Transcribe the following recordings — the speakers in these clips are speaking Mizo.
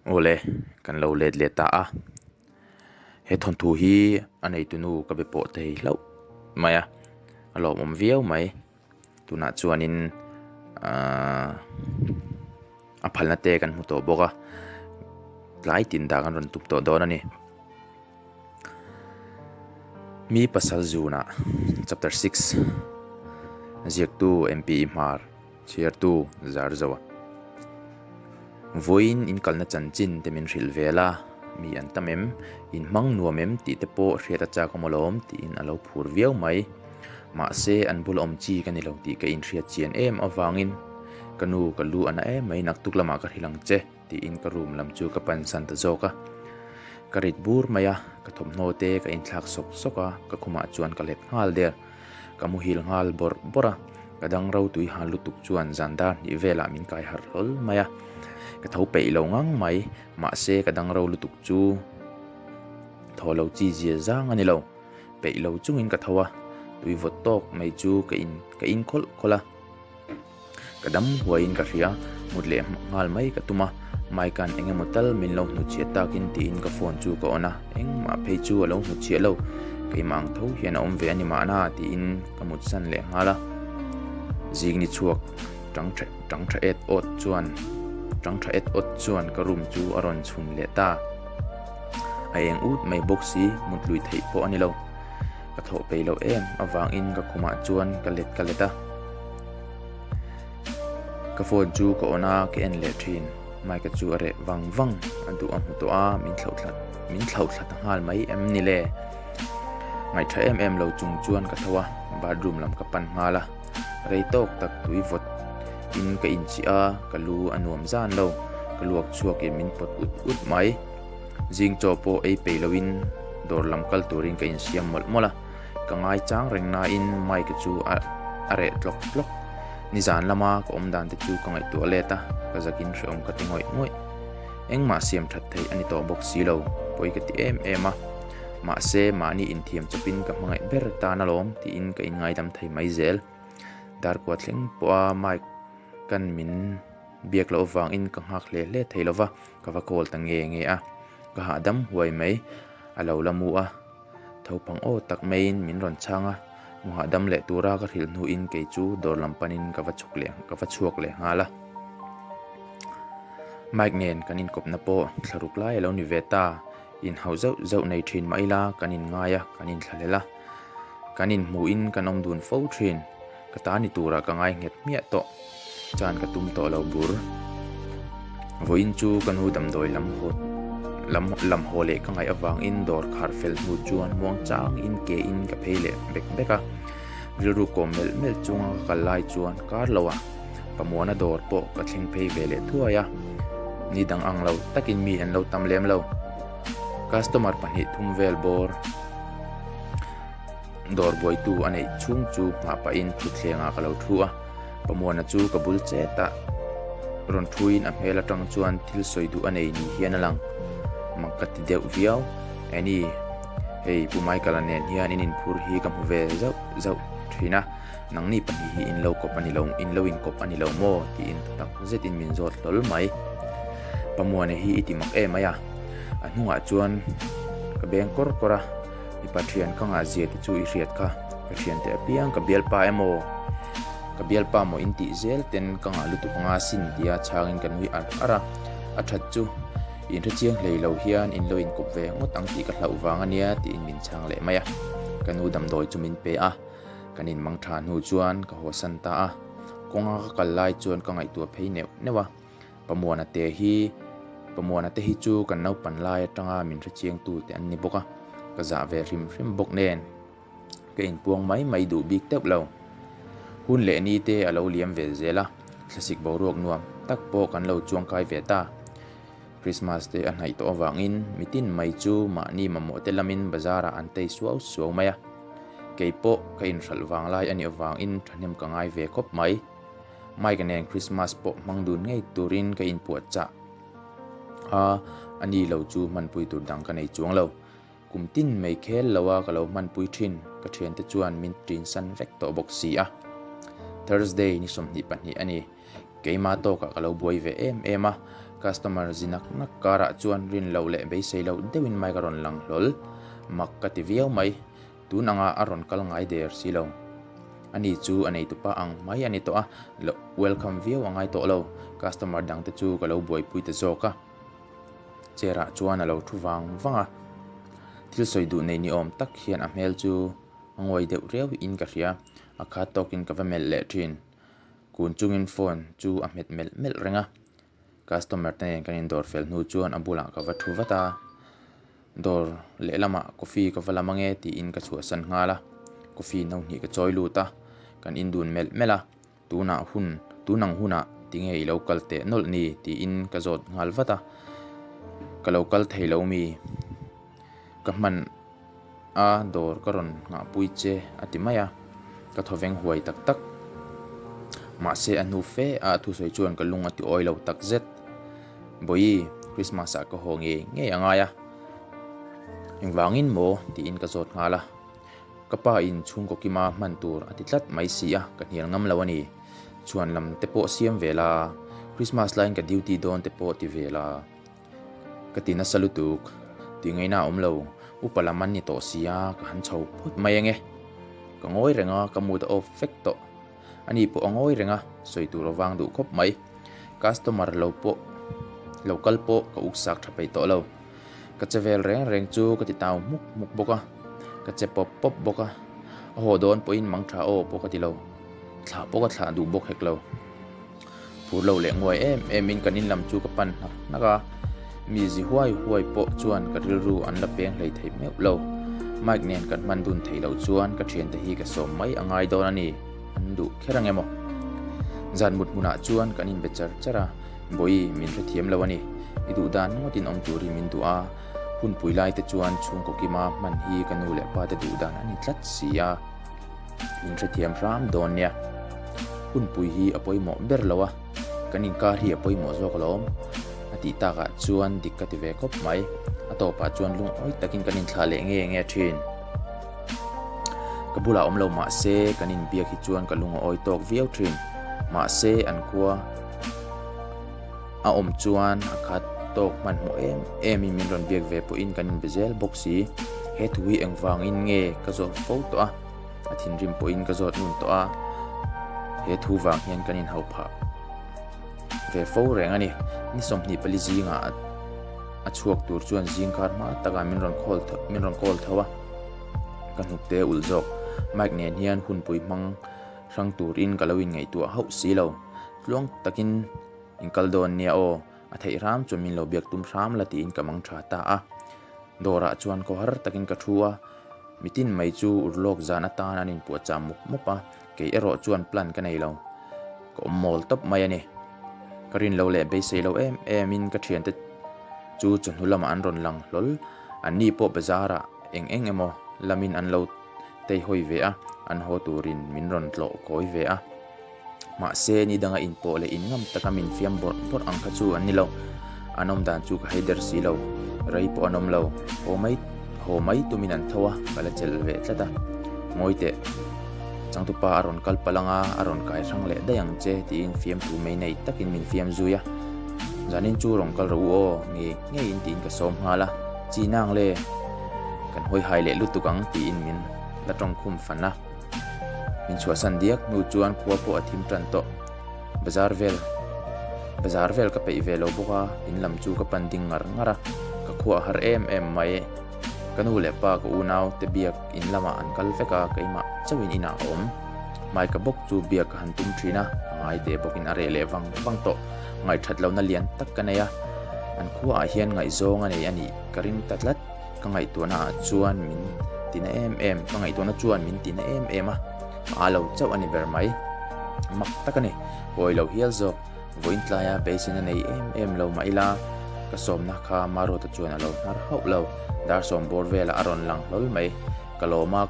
Awle, kan lo let leh ta a. He thawnthu hi a neitunu ka be pawh thei hlauh mai a, a lawmawm viau mai. Tunah chuanin ahh a phalna te kan hmu tawh bawk a, tlai tin dah kan rawn tum tawh dawn a ni. Mi pasal zunah chapter 6 ziaktu MP Hmar chhiartu Zarzoa Vawiin in kalna chanchin te min hrilh vel a, mi an tam em, in hmang nuam em tih te pawh hriat a chak awm alawm tiin a lo phur viau mai. Mahse an bula awm chi ka ni lo tih ka inhriat chian em avangin ka nu ka lu a na em mai naktuk lamah ka hrilh ang che. Tiin ka room lam chu ka pan san ta zawk a. Ka rit bur mai a, ka thawmhnaw te ka inthlak sawk sawk a, ka khumah chuan ka let nghal der. Ka muhil nghal bawrh bawrh a, ka dang ro tui han lutuk chuan zan dar hnih velah min kai harh hlawl mai a. Ka tho peih lo ngang mai, mahse ka dang ro lutuk chu thaw lo chi zia zang a ni lo. Peih lo chungin ka tho a, tui vawt tawk mai chu ka in ka in khawlh khawlh a. Ka dam huaiin ka hria, mut leh nghal mai ka tum a, Mike-a'n eng emaw tal min lo hnutchhiah takin tiin ka phone chu ka on a, engmah phei chu a lo hnutchhiah lo, keimah ang tho hian a awm ve a ni mahna tiin ka mut san leh nghal a. Zing ni chhuak tang tha tang tha et awt chuan tang tha et awt chuan ka room chu a rawn chhun leh ta. A eng ut mai bawk si, mut lui theih pawh a ni lo. Ka thawh peih loh em avangin ka khumah chuan ka let ka let a. Ka phone chu ka on a, ka en leh thin. Mike-a chu a reh vang vang a duh a hmu tawh a, min thlauh thla min thlauh thla ta nghal mai em ni le? Ngaihṭha em em lo chung chuan ka tho a, bathroom lam ka pan nghal a. Rei tawk tak tui vawt in ka inchih a, ka lu a nuam zan lo. Ka luak chhuak in min pawt ut ut mai. Zing chaw pawh ei peih loin dawr lam kal turin ka insiam mawlh mawlh a. Ka ngai chang reng nain Mike chu a a reh tlawk tlawk. Nizan lama ka awm dan te chu ka ngaihtuah let a, ka zakin hrehawm ka ti ngawih ngawih. Engmah siam that theih a ni tawh bawk si lo, pawi ka ti em em a. Mahse, mahni inthiam chawpin ka hmangaih ber tan alawm tiin ka inngaidam thei mai zel. Darkua thleng pawha Mike kan min biak loh avangin ka nghak hle hle thei lova, ka va call ta nge nge a. Ka hahdam huai mai, a lo la mu a. Thopang aw tak maiin min rawn chhang a, mu hahdam leh tura ka hrilh hnuin kei chu dawr lam panin ka va chhuk leh ka va chhuak leh nghal a. Mike nen kan inkawpna pawh thla ruk lai a lo ni ve ta, inhauh zauh zauh nei thin mah ila kan inngai a, kan inthlahlel a, kan inhmuhin kan awm dun fo thin. Ka ta ni turah ka ngai nghet hmiah tawh. Chan ka tum tawh lo bur. Vawiin chu ka nu damdawi lam haw lam lam haw leh ka ngaih avangin dawr khar fel hnu chuan muang changin ke in ka phei leh bek bek a. Rilru kawm melh melh chunga ka kal lai chuan kar lo ah Pamuana dawr pawh ka thleng phei ve leh thuai a. Ni dang ang lo takin mi an lo tam lem lo. Customer pahnih thum vel bawr. Dawr buaitu a neih chhung chu nghah pahin thutthlengah ka lo thu a, Pamuana chu ka bul chet a, rawn thuin a hmel atang chuan thil sawi duh a nei ni hian a lang. Mak ka ti deuh viau. Annie, hei Pu Michael-a nen hian in inphur hi ka hmu ve zauh zauh thin a, nangni pahnih hi in lo kawp a ni lo, in lo inkawp a ni lo maw? tiin thutak zetin min zawt hlawl mai. Pamuana hi i ti mak em mai a, a hnungah chuan ka beng kawr kawr a. Mipa thian ka ngah zia te chu i hriat kha, ka thiante apiang ka bialpa emaw, ka bialpa maw in tih zel ten ka ngah lutuk anga sin tia chhangin ka nui ar ar a, a that chu in hre chiang hlei lo hian in lo inkawp ve ngawt ang tih ka hlauh vang ania tiin min chhang leh mai a, ka nu damdawi chu min pe a, kan inmang tha hnu chuan ka haw san ta a, kawnga ka kal lai chuan ka ngaihtuah phei neuh neuh a. Pamuana te hi Pamuana te hi chu kan naupan lai atanga min hrechiang tu te an ni bawk a, ka zah ve hrim hrim bawk nen ka inpuang mai mai duh bik teuh lo. Hun leh ni te a lo liam ve zel a, thlasik boruak nuam tak pawh kan lo chuangkai ve ta. Christmas te a hnaih tawh avangin mitin mai chu mahni mamawh te lamin bazar ah an tei suau suau mai a, keipawh ka inhralh vanglai a nih avangin thahnem ka ngai ve khawp mai. Mike nen Christmas pawh hmang dun ngei turin ka inpuahchah a, a ni lo chu hmanpui tur dang ka nei chuang lo. Kum tin mai khel lo a ka lo hmanpui thin, ka thiante chuan min tinsan vek tawh bawk si a. Thursday ni 22 a ni, keima tawkah ka lo buai ve em em a, Customer zi nak nak karah chuan rin loh leh beisei loh deuhin Mike a rawn lang hlawl. Mak ka ti viau mai. Tun anga a rawn kal ngai der si lo. Ani chu a neitupa ang mai a ni tawh a, welcome viau a ngai tawh lo. Customer dangte chu ka lo buaipui ta zawk a. Chair ah chuan a lo thu vang vang a. Thil sawi duh nei ni awm tak hian a hmel chu a nguai deuh riau in ka hria. A khat tawkin ka va melh leh thin. Kun chungin phone chu a hmet melh melh reng a. Customer te nen kan indawr fel hnu chuan a bulah ka va thu vat a. Dawr lehlamah coffee ka va lam ange tiin ka chhuahsan nghal a. Coffee no hnih ka chawi lut a. Kan indun melh melh a. Tunah hun, tun ang hunah tinge i lo kal teh nawlh ni? tiin ka zawt nghal vat a. Ka lo kal thei lo mi? Ka hman a dawr ka rawn nghahpui che a ti mai a, ka thaw veng huai tak tak. Mahse a hnu fe a a thusawi chuan ka lung a ti awi lo tak zet. Bawihi, Christmas ah ka haw ngei ngei a ngai a. Engvangin maw? tiin ka zawt nghal a. Ka pa in chhungkaw kima hman tur a ti tlat mai si a, ka hnial ngam lo a ni. Chhuan lam te pawh siam ve la, Christmas laiin ka duty dawn te pawh ti ve la. Ka ti nasa lutuk, tih ngaihna a awm lo, upa lam an ni tawh si a, ka han chho phawt mai ange. Ka ngawi reng a, ka mood a off vek tawh. Ani pawh a ngawi reng a, sawi tur a vang duh khawp mai. Customer lo pawh lo kal pawh ka uksak tha peih tawh lo. Ka che vel reng reng chu ka ti tau hmuk hmuk bawk a, ka che pawp pawp bawk a. A haw dawn pawhin mang tha aw pawh ka ti lo, thlah pawh ka thlah duh bawk hek lo. Phur lo leh nguai em em in kan in lam chu ka pan hnak hnak a, mi zi huai huai pawh chuan ka rilru an la peng hlei thei meuh lo. Mike nen kan hman dun theih loh chuan ka thiante hi ka sawm mai a ngai dawn a ni, an duh kher ang emaw. Zan mut hmunah chuan kan inbe char char a, Bawihi min hrethiam lo a ni, i duh dan ngawtin awm turin min duh a, hunpui lai te chuan chhungkaw kima hman hi ka nu leh pa te duh dan a ni tlat si a. Min hrethiam hram dawn nia. Hunpui hi a pawimawh ber lo a, kan inkar hi a pawimawh zawk alawm a tih takah chuan dik ka ti ve khawp mai. A tawpah chuan lungawi takin kan inthlah leh nge nge thin. Ka bulah awm lo mah se kan inbiak hi chuan ka lung a awi tawk viau thin. Mahse an khua a awm chuan a khat tawk hmanhmawh em em in min rawn biak ve pawhin kan inbe zel bawk si. He thu hi engvangin nge ka zawt fo tawh a, a thinrim pawhin ka zawt ngun tawh a, he thu vang hian kan inhauh phah ve fo reng a ni. Ni 24 zingah a chhuak tur chuan zingkar hma takah min rawn call min rawn call tho a, ka hnukte ulh zawk. Mike nen hian hunpui hmang hrang turin ka lo inngaihtuah hauh si lo. Tluang takin in kal dawn nia aw, a theih hram chuan min lo biak tum hram la tiin ka mang tha ta a. Dawrah chuan khawhar takin ka thu a, mitin mai chu urlawk zan atan an inpuahchah mup mup a, kei erawh chuan plan ka nei lo. Ka awm mawl tawp mai a ni. Ka rin lo leh beisei lo em em in ka thiante chu chawhnu lamah an rawn lang hlawl. Anni pawh bazar ah eng eng emaw lamin an lo teihawi ve a, an haw turin min rawn tlawh kawi ve a. Mahse, ni danga inpawh leh inngam taka min fiam bawrh bawrh ang kha chu an ni lo. An awm dan chu ka hei der si lo. Rei pawh an awm lo. Haw mai haw mai tumin an tho a, ka la chelh ve tlat a. Ngawi teh, changtupa a rawn kal palh ang a, a rawn kai hrang leh daih ang che tiin fiamthu mai nei takin min fiam zui a. Zanin chu rawn kal rawh u aw, ngei ngeiin tiin ka sawm nghal a. Chi nang le, kan hawi hai leh lutuk ang tiin min la tawngkhum fan a. Min chhuahsan diak hnu chuan khua pawh a thim tan tawh. Bazar vel bazar vel ka peih ve lo bawk a, in lam chu ka pan ding ngar ngar a, ka khua a har em em mai. Ka nu leh pa ka unau te biak in lamah an kal vek a, keimah chauhin inah ka awm. Hmaika bawk chu biak ka han tum thin a, a ngai teh bawkin a reh leh vang vang tawh. Ngaihthat lohna lian tak ka nei a, an khuaah hian ngaihzawng a nei a nih ka ring ta tlat. Ka ngaihtuahna ah chuan min tina em em, ka ngaihtuahna chuan min tina em em a, a lo chauh a ni ber mai. Mak tak a ni, pawi lo hial zawk, vawiin tlaia beiseina nei em em lo mah ila, ka sawmna kha Maruata chuan a lo hnar hauh lo, dar sawm bawr velah a rawn lang hlawl mai, ka lawm a,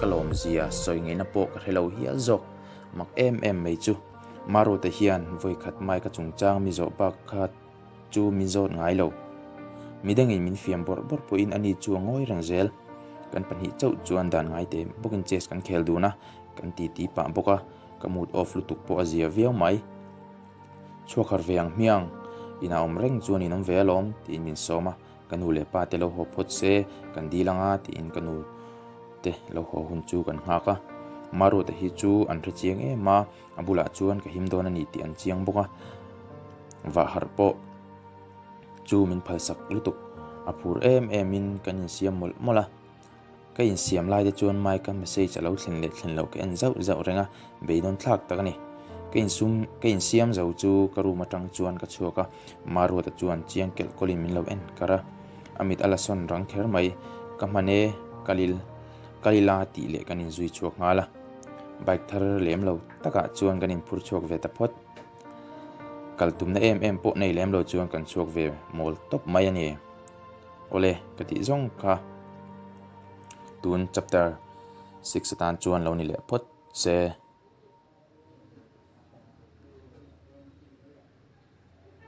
ka lawm zia sawi ngeina pawh ka hre lo hial zawk, mak em em mai chu. Maruata hian vawikhat mai ka chungchang mi zawh bak kha. chu min zawt ngai lo. Midangin min fiam bawrh bawrh pawhin ani chu a ngawi reng zel. Kan pahnih chauh chuan dan ngai teh bawkin chess kan khel dun a, kan titi pah bawk a, ka mood off lutuk pawh a zia viau mai. Chhuak har ve ang hmiang. Inah awm reng chuan in awm ve alawm tiin min sawm a, ka nu leh pa te lo haw phawt se kan dil anga tiin ka nu te lo haw hun chu kan nghak a. Maruata hi chu an hre chiang em a, a bulah chuan ka him dawn a ni tih an chiang bawk a, vah harh pawh chu min phalsak lutuk a phur em em in kan insiam mawlh mawlh a. Ka insiam lai te chuan Mike-a message a lo thlen leh thlen loh ka en zauh zauh reng a, beidawn thlak tak a ni. Ka insum ka insiam zo chu ka room atang chuan ka chhuak a, Maruata chuan chiang kelh kawlin min lo en kar a, a mit a la sawn rang kher mai. Ka hman e, kalil kalila tih leh kan inzui chhuak nghal a, bike thar lem lo takah chuan kan inphur chhuak ve ta phawt. Kal tumna em em pawh nei lem lo chuan kan chhuak ve mawl tawp mai a ni. Awle ka tih zawng kha tun chapter 6 atan chuan lo ni leh phawt se.